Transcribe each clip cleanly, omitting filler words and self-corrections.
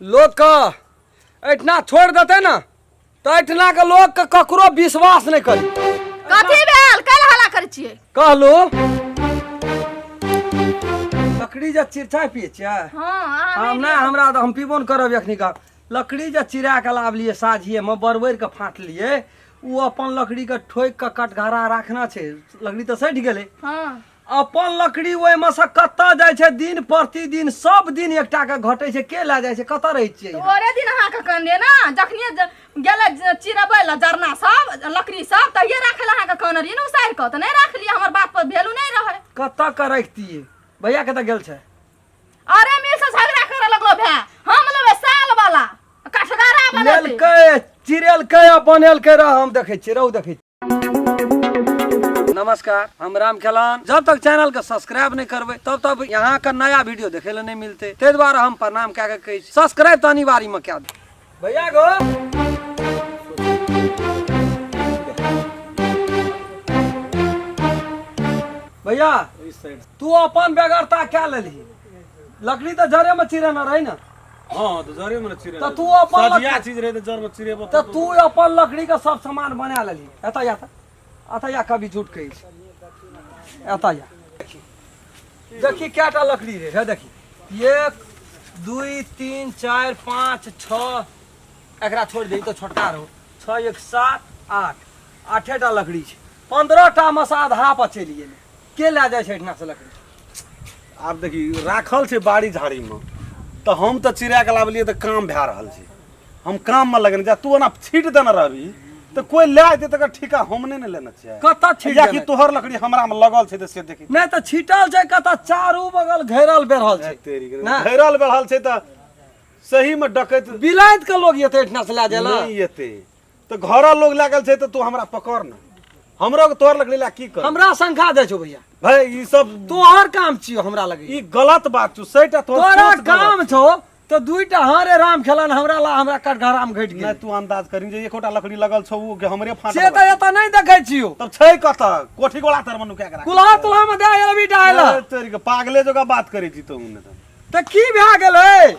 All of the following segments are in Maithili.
लोकके एहिठिना छोड़ि देतै ने तऽ एहिठिनाके लोकके ककरो विश्वास नहि करी। कथी भेल? कैला हल्ला करै छियै? कहलू लकड़ी जे चिर चाय पियै छियै? हँ। अहाँ हम नहि, हमरा तऽ हम पीबो नहि करब एखनी का। लकड़ी जे चिरा कऽ लाबलियै साझिएमे, बरबरि कऽ फाटलियै, ओ अपन लकड़ीके ठोकि कऽ कटघरा राखना छै। लकड़ी तऽ सठि गेलै। हँ। अपन लकड़ी ओहिमे से कतऽ जाइ छै? दिन प्रतिदिन सब दिन एकटा के घटै छै। के लए जाइ छै? कतऽ रहै छियै? तऽ ओरे दिन अहाँके कहने ने, जखनिए गेलै चिरबै लए जरना सब, लकड़ी सब, तहिये राखै लए अहाँके कहने रहियै ने उसारि कऽ, तऽ नहि राखलियै। हमर बात पर वैल्यू नहि रहै। कतऽ के रखतियै? भैया कतऽ गेल छै? अरे मिल से झगड़ा करे लगलो भाय, हम लेबै साल वाला कठगरा बनेतै। लेलकै, चिरेलकै आ बनेलकै रह। हम देखै छियै, रहू, देखै छियै। नमस्कार, हम राम खेलान। जब तक चैनल के सब्सक्राइब नहीं करबै तब तक यहाँ के नया वीडियो देखे ले नहीं मिलते, ताहि दुआरे हम प्रणाम कए के कहै छी, सब्सक्राइब तऽ अनिवार्य में कए दू। भैया गो, भैया, तू अपन बेगरता कए लेलही। लकड़ी तऽ जरे में चिरेना रहै ने? हाँ, तऽ जरे में चिरे। तऽ तू अपन सजिया चीज रहे तऽ जर में चिरेबो। तऽ तू अपन लकड़ी के सब सामान बना लेलही। एतऽ या, तऽ एतऽ या, कभी झूठ कहै छै। एतऽ या, देखी कएटा लकड़ी रे। हे देखी, 1 2 3 4 5 6, एकरा छोड़ि दे, ई तऽ छोटका रहो। 6 1 7 8, आठेटा लकड़ी छै। 15 टा मे से आधा पर चलि गेलै। के लए जाइ छै एहिठिना से लकड़ी? आब देखी, राखल छै बाड़ी झाड़ी में, तऽ हम तऽ चिड़ा के लाबलियै तऽ काम भए रहल छै, हम काम में लगने जा। तू ओना छीट देने रहबी तऽ कोई लए जेतै, तकर ठीका हम नहि ने लेने छियै। कतऽ छीट या कि देने? तोहर लकड़ी हमरा में लगल छै तऽ से देखी। नहि तऽ छीटल छै कतऽ? चारू बगल घेरल बेरल छै। तेरी के। ना। घेरल बेढ़ल छै तऽ सही में डकैत बिलाइत के लोग एतै एहिठिना से लए जाय ला? नहि एतै तऽ घर लोग लागल छै तऽ तू हमरा पकड़ ने, हमरो के तोहर लकड़ी ला की कर? हमरा शंखा दै छौ भैया। भाई, ई सब तोहर काम छियौ, हमरा लगे ई गलत बात छौ सहीटा, तोहर तोरा सोच गलत। काम छौ तऽ दुईटा। हाँ रे राम खेलन, हमरा ला हमरा कटघरा में घटि नहि गेल। तू अंदाज करी जे एकोटा लकड़ी लगल छौ ओ के हमरे फाट से तऽ एतऽ नहि देखै छियौ। तब छै कतऽ? कोठी गोला तर मनु क्या करा कुल्हा तुल्हा में दए गेल अभी डायल। तोरी के, पागले जगह बात करै छी तू ने। तऽ की भए गेलै?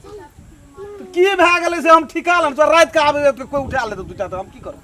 तऽ की भए गेलै से हम ठिका लेने छौ। राति के आबै तऽ कोई उठा लेतै दूटा तऽ हम की करब?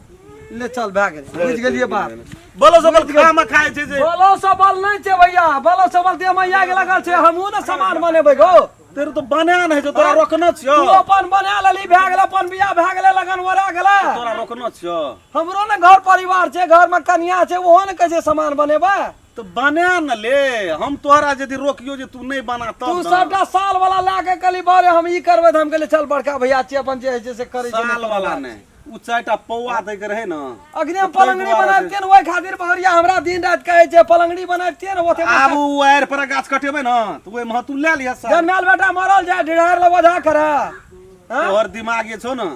ले चल, भए गेलै, बुझि गेलियै बात। बोलो सबल खाना खाइ छै जे बोलो सबल नहि छै भैया, बोलो सबल देह में आगि लगल छै। हमहूँ ने सामान बनेबै गो। तेरे तो बना नहि छौ, तोरा रोकना छियौ। तू अपन बना लेली, भए गेल, अपन बियाह भए गेलै, लगन ओरा गेलै। तोरा रोकना छियौ। हमरो ने घर परिवार छै, घर में कनिया छै, ओहो ने कहै छै सामान बनेबै। तऽ बना न ले, हम तोहरा यदि रोकियो जे तू नहि बना तब तू ने। सबटा साल वाला लए के कहली बारे हम ई करबै, तऽ हम कहलियै चल, बड़का भैया छियै, अपन जे होइ छै से करै छै। साल वाला नहि, उ चारिटा पौआ दै के रहै ने। अखने हम पलंगड़ी बनाबितियै ने, ओहि खातिर बहरिया हमरा दिन राति कहै छै पलंगड़ी बनाबितियै ने ओते। आब उ आरि पर गाछ कटेबै ने तऽ ओहिमे तू लए लिहऽ साल। जनमायल बेटा मरल जाय ढिढार लऽ बोझा करे। हाँ? तोहर दिमाग जे छौ ने,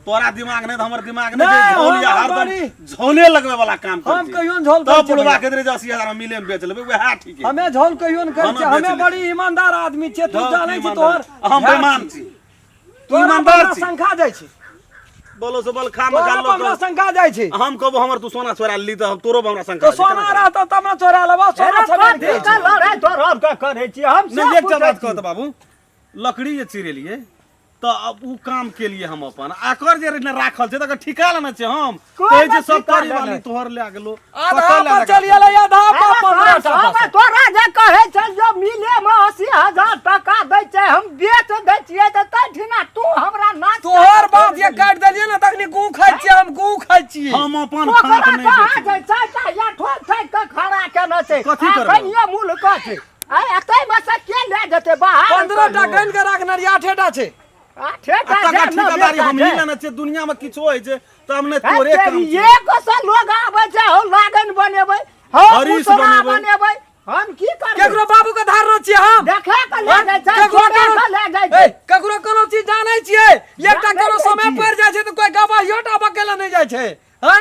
तोरा दिमाग नहि तऽ हमर दिमाग नहि नहि, छै। झोल या हमर हरदम बड़ी- झोले लगबै वाला काम करै हम छी। कहियो ने झोल तब करै छियै बुढ़वा भैया। के रे 80,000 में मिले में बेच लेबै, वएह ठीक है। हमे झोल कहियो ने करै हम छियै। बेच हमे लेबै। बड़ी ईमानदार आदमी छियै, तू धौ, जानै छी। ईमानदार। तोहर हम बेईमान छी, तू तोरा ईमानदार हमरा छी। शंखा जाइ छै। बोलो से बोल खा में तोरा खा पर हमरा लोग। शंखा जाइ छै। हम कहबो हमर तू सोना चोरा ली तऽ हम तोरो पर हमरा शंका तऽ सोना रहतौ तब ने चोरा लेबो, सोना छेबे ने कथी करै। के लड़ाइ तोहर के करै छी हम से नहीं, एकटा पूछै बात छी। कहत बाबू, लकड़ी जे चिरेलिए तऽ अब उ काम के लिए हम अपन आकर जे ने राखल छै तकर ठिका लेने छै। हम कोई कहै छै ने सब ठिका करी लेने वाली छै। तोहर लए गेलो। आधा कतऽ लए पर लए चलि एलै, आधा पर अरे 15 टा हम बस। तोरा जे कहै छै जो मिले मे 80,000 टका दै छै, हम बेच दै छियै, तऽ तै ठिना तू हमरा नाच तोहर बात जे काटि देलियै ने तखनी गू खाइ छियै, हम गू खाइ छियै। हम अपन ओकरा फाँक नहि कहाँ बेचबै। छै? चारिटा या ठोक ठोक के खड़ा केने छै। कथी करबै? अखनिये मूल कऽ छै। आ एतै मे से के लए जेतै बाहर? 15 टा गनि के राखने रहियै, आठेटा छै। आठेटा आ तकर छै, ने ठिकादारी बेटा हमही छै। लेने छियै। दुनिया में किछो होइ छै तऽ हम नहि हे तोरे काम तेरी, छै। एक से लोग आबै छै, हौ लागन बनेबै, हौ हरीश उसरा बनेबै। बनेबै, हम की करबै? केकरो बाबू के धारना छियै हम? देखे के लए जाइ छै, केकरो छोड़े कोनो के लए जाइ ए, छै। केकरो कोनो चीज जानै छियै? एकटा जानै कोनो नहि समय छियै। पड़ि जाइ छै तऽ कोई गवाहियो टा बकेला नहि जाइ छै। हँ,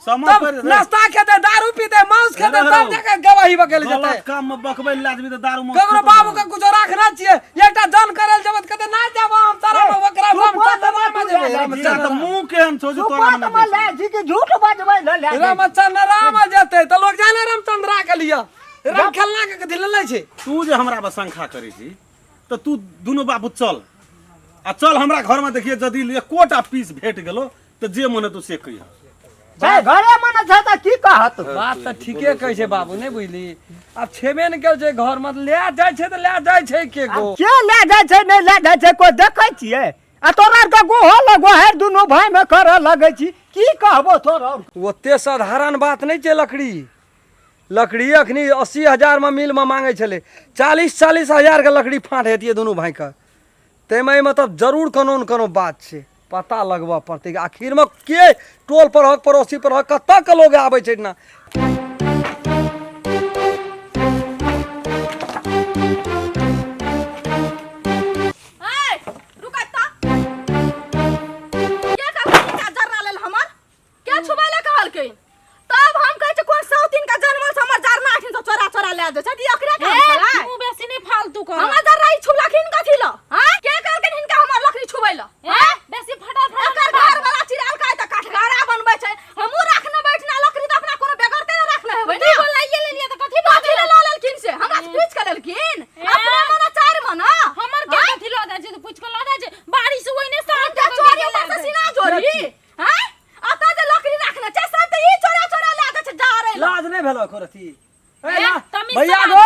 समय तब पर नाश्ता खेतै, दारू पीतै, मांस खेतै, रे, तब जाके गवाही बकेले जेतै। गलत काम में बकबै लए आदमी तऽ दारू मांस केकरो खेतौ बाबू ने। के कुछो राखना छियै? एकटा जन करल जेबै तऽ कहतै नहि जाबो हम, सारा ए, ओकरा तू रामचंद्र बात राम तू जेबै लए रामचंद्र जीरा तऽ राम। मुँह केहन छौ जे तोरा सुपत मने मे लए छी कि झूठ बजबै लए लए जाइ छै? रामचंद्र राम जेतै तऽ लोक जाने रामचंद्रा के लिए राम खेलना के कथी लेले छै। तू जे हमरा पर शंखा करै छी तऽ तू दुनू बाबू चल। आ चल हमरा घर में देखिए यदि एकोटा पीस भेट गेलो तऽ जे मन हेतौ से कहिह। छै घरे मे ने छै तऽ की कहत? बात तऽ ठीके कहै छै बाबू, नहि बुझली? आब छेबे ने केल छै घर मे, लए जाइ छै तऽ लए जाइ छै के गो? के लए जाइ छै नहि लए जाइ छै कोइ देखै छियै? आ तोरा आरके गोहो लगोहर दुनू भाय मे करऽ लगै छी, की कहबो तोरा? ओते साधारण बात नहि छै। लकड़ी लकड़ी अखनी 80,000 मे मिल मे मांगै छलै, 40-40 हजार के लकड़ी फाँट हेतियै दुनू भाइके। ताहिमे एहिमे तऽ जरूर कोनो ने कोनो बात छै, पता लगबऽ पड़तै आखिरमे के टोल परहक पड़ोसी परहक कतऽ के लोग आबै छै ना। ए, रुक एतऽ। के कहलकै हिनका जरना लेल हमर? के छुबै लए कहलकै? तब हम कहै छियै कोन सौतीन के जनमल से हमर जरना अखन से चोरा चोरा लए जाइ छै, ई ओकरे काम ए, छलै? तू बेसी नहीं फालतू कर। हमर जरना ई छुबलखिन कथी लए? हाँ? के कहलखिन हिनका हमर लकड़ी छुबै लए? ए, बेसी फटाफट एकर घर वाला चिड़ालका तऽ कठघारा बनबै छै। हमहूँ राखने बैठना लकड़ी तऽ अपना कोनो बेगरते ने राखने हेबै ने। दूगो लाइए लेलियै तऽ कथी भऽ कथी गेल? लए लऽ लेलखिन से? हमरा से पूछि कऽ लेलखिन? ए। अपने मने चारि मने। हमर के कथी लऽ जाइ छै? तू पूछि कऽ लऽ जाइ छै। बारिश ओइने साँझ हिनका तक चोरी गेल ऊपर से हेतै। सीना जोड़ी। हैं? अतऽ जे लकड़ी राखने छै सब तऽ ई चोरा चोरा लए जाइ छै जारै लए। लाज नहि भेल एको रति? ए, ए, ला- तमीज भैया से गो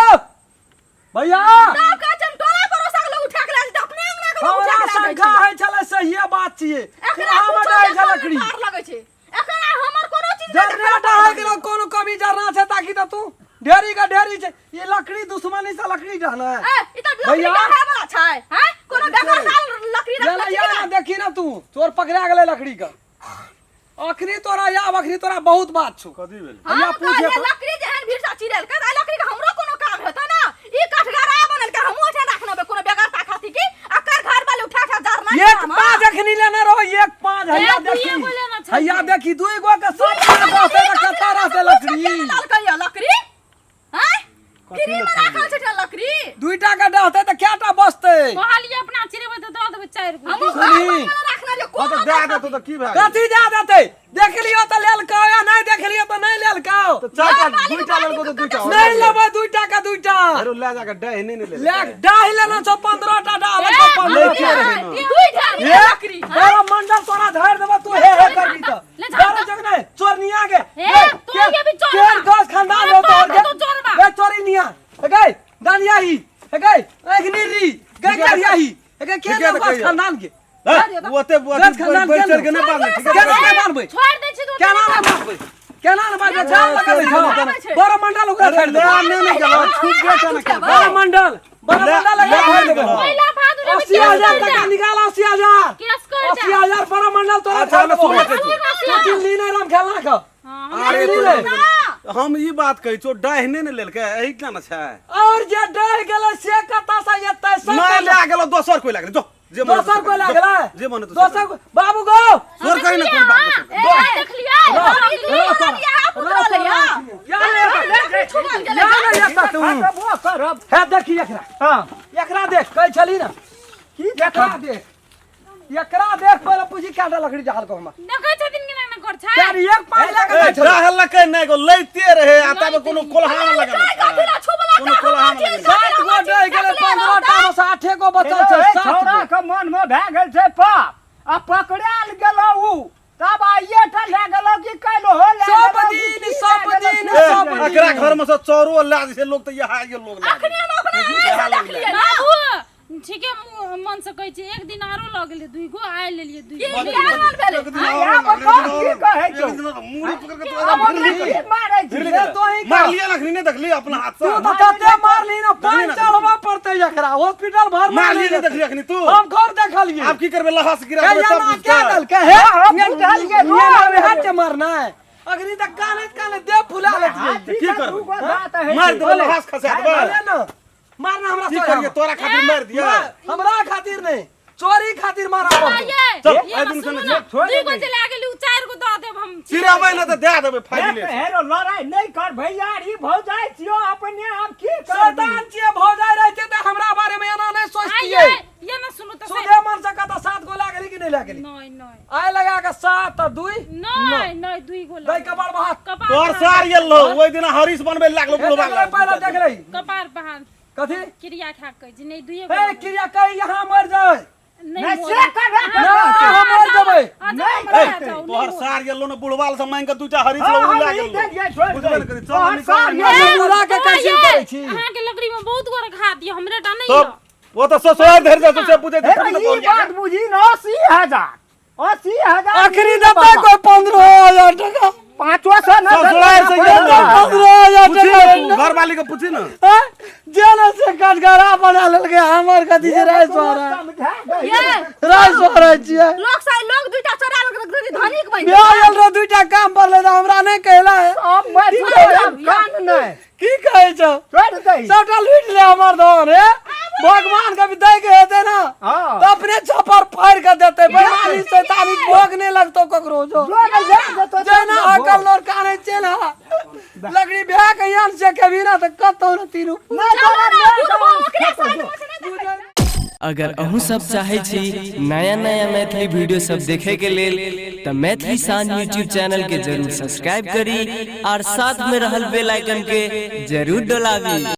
भैया, तब कहै छै हम टोला पड़ोसा के लोग उठा के लए जेतै, अपने अंगना के लोग हमरा उठा के लए जाइ शंका छै। होइ छलै, सहिए बात छियै। एकरा हम कुछो डरै देखऽ छै मे लकड़ी पार लगै छै। एकरा हमर कोनो चीज नहि जरना देखऽ मे पार डहै लगै गेलो, कोनो कमी जरना छै ताकि तऽ तू ढेरी के ढेरी छै। ई लकड़ी दुश्मनी से लकड़ी डहना है। ए, ई तऽ लकड़ी भैया। डहै वाला छै, हैं? कोनो बेकार लकड़ी ये रखने ला, छी ये कि ला, नहि? देखी ना तू चोर पकड़ा गेलै लकड़ी के। अखनी तोरा आब अखनी तोरा बहुत बात छौ। कथी भेलै? भैया हम पूछे कहलियै तो। लकड़ी जेहन भीड़ से चिरैलकै तऽ लकड़ी के हमरो कोनो काम हेतै ना। ई कठघरा बनलकै, हमहूँ ओहिठाम राखने हेबै कोनो बेगरता खातिर की अकर घर वाले उठा उठा जरना एक पाँच अखनी लेने रहो, एक पाँच। हैया ए, दुइए देखी, गो लेना छै। हैया देखी, दुई गो के सब पाँच रहतै तऽ कतऽ रहतै लकड़ी? ललकै यऽ लकड़ी हैं? फ्री में राखल छै लकड़ी। दुईटा के डहतै तऽ कएटा बचतै? कहलियै अपना चिरेबै तऽ दऽ देबै चारि गो। हमहूँ सुनी। घर बनबै लए राखने रहियै, हँ कोनो तऽ दए देतौ तऽ की भए गेलै? कथी दए देतै? देख लियौ तऽ लेलकौ या नहि देख लियौ तऽ नहि लेलकौ। तऽ चारिटा दुइटा लेलकौ तऽ दुइटा और नहि लेबै दुईटा के दुईटा। अरे लए जाके डह नहि ने ले लेलकै। डाहि लेना छौ 15 टा डाह लगतौ, 15 लेके टा। रहै ने। दुई ढेरी ए, लकड़ी। तोरा मंडल तोरा धर देबो, तू हे हे करबी तऽ ले झाड़ डरे जग नहीं चोरनिया के। ए, तू ये भी चोरबा। केर गस खानदान अरे हो तोर बाप के रे, तू चोरबा। ए चोरनिया ए गई दानिया ही ए गई अग्नि री गई करिया ही ए गई के ठीके तऽ गस कहिया। खानदान के हे, ओते गस खानदान बढ़ि के चढ़ि के नहि बाजै, ठीक केना है? नहि बान्हबै? छोड़ि दै छी तू। केना नहि बान्हबै? केना नहि बान्हबै? जान लगबै छौ बड़ मंडल ओकरा अरे छोड़ि ले देबै। नहि ने गेलौ, छुप गेल छै ने केना। बड़ मंडल, बड़ ले- मंडल ले एकरा छोड़ि नहि देबै। गेलौ। पहिला भादुर 80,000 टका निकाल, 80,000। केस कर अस्सी हजार बड़ा मंडल तोरा अच्छा, छोड़ देबो। सुनै छी। तू चिल्ली नहि राम खेलना के। अरे ले ले। हम ई बात कहै छौ, डाहि नहि ने लेलकै एहि ने छै। और जे डर गेलै से कतऽ से एतै सब? नहि लए गेलौ, दोसर कोइ लए गेलै, जो जे मन दोसर कोइ लए गेलै? जे मन हेतौ से दोसर कर। बाबू गो तोर कही ने कोन बात दोसर कही। देखलियै? या ने या ने एतऽ तू करबो करब। हे देखी एकरा। हँ। एकरा देख, कहै छली ने की एकरा देख, एकरा देख। पहिले पूछी कएटा लकड़ी जहल को हमरा। देखै छथिन कि नहि कर छै? यार एक पाँच लए के ए, जाइ छलै। डाह लकै नहि गो लैते रहे आ तब कोनो कोल्हा मे लगल कोनो कोल्हा मे लगल। सात गो डहि गेलै, 15 टा मे से आठे गो बचल छै। ए, सात छौड़ा गो के मन मे भए गेल छै पाप आ पकड़ायल गेलौ उ, तब आइए टा लए गेलौ कि काल्हि हो लए सब गेलौ कि दिन, की सब लए गेलौ, दिन, से सब नहि। एकरा घर मे से चौरो लए जाइ छै लोग तऽ इएह गेल लोग लए अखने हम अपना आँखि से देखलियै ना। बाबू, ठीके मन से कहै छी, एक दिन आरो लऽ गेलै दुई गो, आइ लेलियै दुई की गो। बिहान भेलै? एक दिन आइ और आब लागल, कह, एक दिन की और कहै छौ? एक दिन और मूड़ी पकड़ के तोरा आब ओकरा भिरली की कर। मारै छी? भिरली से कर। तोही कह। मारलियै ने अखनी नहि देखली अपना हाथ तू से? तऽ तते मारली ने, पानि देखली ने। चढ़बऽ पड़तै एकरा हॉस्पिटल भर। मारलियै नहि देखली अखनी तू? हम खूब देखलियै। आब की करबै? लहास गिरा हे देबै याना तब क्या बुझतै। देलकै हे? हँ, बुझलियै, नियन आबै हाथ के मारनाइ अखनी तऽ कानैत कानैत देह फुला लेतियै। हाथी की के करबै? दू गो दाँत होइ मारि छै। देबै, लहास खसा देबै। भले ने मारना हमरा की सोझामे। करियै, तोरा खातिर मारि दियै? हमरा खातिर नहि, चोरी खातिर मारा पड़तौ। ये चल, ये आइ ना दिन सुनू से ना, छोड़ि दुई गो देबै। जे लए गेली उ चारि गो दऽ देब हम। चिड़ेबै ने तऽ दए देबै फाइले। हे हेरो, लड़ाइ नहि कर भैया, ई भौजाइ छियौ अपने, आब की करबी? शैतान छियै, भौजाइ रहै छै तऽ हमरा बारे मे एना नहि आइ सोचतियै। ये ये ना सुनू तऽ सुधे मन से कतऽ सात गो लए गेली कि नहि लए गेली? नहि नहि। आइ लगा के सात आ दुई नहि नहि, दुई गो दै कपार बहात। कपार तोहर पर सार गेल रहो ओहि दिना हरीश बनबै लागलो हे बुढ़बा। देख ले, पहिले देख रही कपार पर हाथ। कथी क्रिया खा के कहै छी नहि, दुइए गो हे लऽ क्रिया कही यहाँ मर जाए। नहि नहि, मोरे। से कर राख। नहि, हम मर जेबै। नहि ए, करतै। तोहर सार गेलो ने बुढ़वाल से मांग के दूटा हरीश हाँ, लो हम लए ई गेलो देलियै, छोड़ि बुझबे दे। ने करी, चल तोहर निकल, सार निकल। गेलो। मुरा के कैसे करै छी? अहाँके लकड़ी में बहुत गोरे घा दिया हमरे टा नहीं तब वो तऽ ससुराल धरि जाइ छै से बुझै हे, छै ई बात बुझी ने 80,000 80,000 आखिरी देतै कोई 15,000 टका। 500 नहि ससुराल से गेल देतै। 15,000 पूछी टका ने तू, घरवाली के पूछी ने। हैं? जे ने से कटघरा बना लेलकै हमर कथी छै राय सोहरा समझा दही। ये राय सोहरा छियै। लोक से लोग दुईटा चोरा लेलक तऽ धनिक बनि बियाह गेल रह दुईटा काम पड़लै तऽ हमरा नहि कहला है। सब मरि गेल, कान नहि। की कहै छौ? छोड़ि दही। सबटा लूटि ले हमर धन। हे भगवान कभी दै के हेतै ना हाँ। तऽ अपने छप्पर फाड़ि के देतै। बेमानी शैतानी भोग नहि लगतौ ककरो। जो जो ने ले जेतौ जेना से अकल लोर कानै छै ना लकड़ी भए के यान से कभी ना तऽ कतौ ने तीनू। नहि, तोरा ना, नहि बुढ़बो ओकरे खेतौ, साइड जो। में से नहि देखै छै। अगर अहूँ सब चाहै छी नया नया मैथिली वीडियो सब देखे के लेल तऽ मैथिली शान यूट्यूब चैनल के जरूर सब्सक्राइब करी और साथ में रहल बेल आइकन के जरूर डोलाबी।